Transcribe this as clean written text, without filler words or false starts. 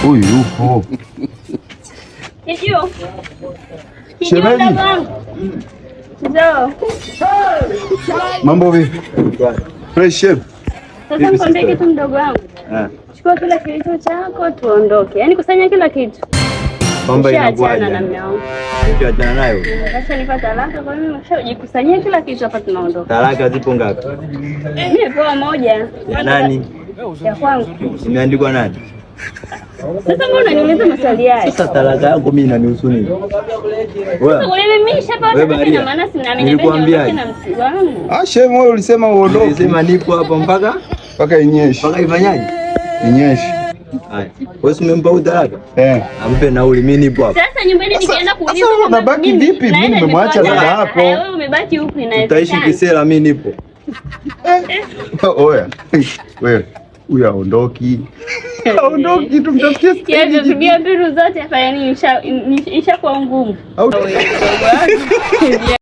Huyu yupo. Kijuu. Kijuu Shemeji. Mdogo wangu. Njoo. Mambo vipi? Fresh, chef. Sasa nikwambie kitu, mdogo wangu. Chukua kila kilicho chako tuondoke. Yaani kusanya kila kitu. Kwamba Ushaachana inakuwaje? Na mume wangu. Ukiachana nayo. Kashanipa talaka, kwa hiyo ushajikusanyia kila kitu hapa, tunaondoka. Talaka zipo ngapi? Mimi nimepewa moja. Ya nani? Ya kwangu. Imeandikwa nani? Sasa mbona unaniuliza maswali haya? Sasa talaka yako mimi inanihusu nini? Sasa wewe mimi nishapewa Wewe talaka, Maria, ina maana sina ameniambia nilikuambiaje? niondoke na mzigo wangu. Ah, shemu, wewe ulisema uondoke. Nilisema nipo hapa mpaka Mpaka inyeshe. Mpaka ifanyaje? Inyeshe. Haya. Wewe si umempa huyu talaka? Eh. Ampe nauli, mimi nipo hapa. Sasa nyumbani nikienda kuuliza Sasa kwamba unabaki mimi vipi? Mimi naenda nimemwacha nimepewa dada talaka. yako. Haya, wewe umebaki huku, Tutaishi inawezekana? kisela, mimi nipo. Oya. Wewe. Huyu aondoki. Aondoki, tumtafutie stendi. Yaani tupigia mbinu zote hapa, yani ishakuwa ngumu. Au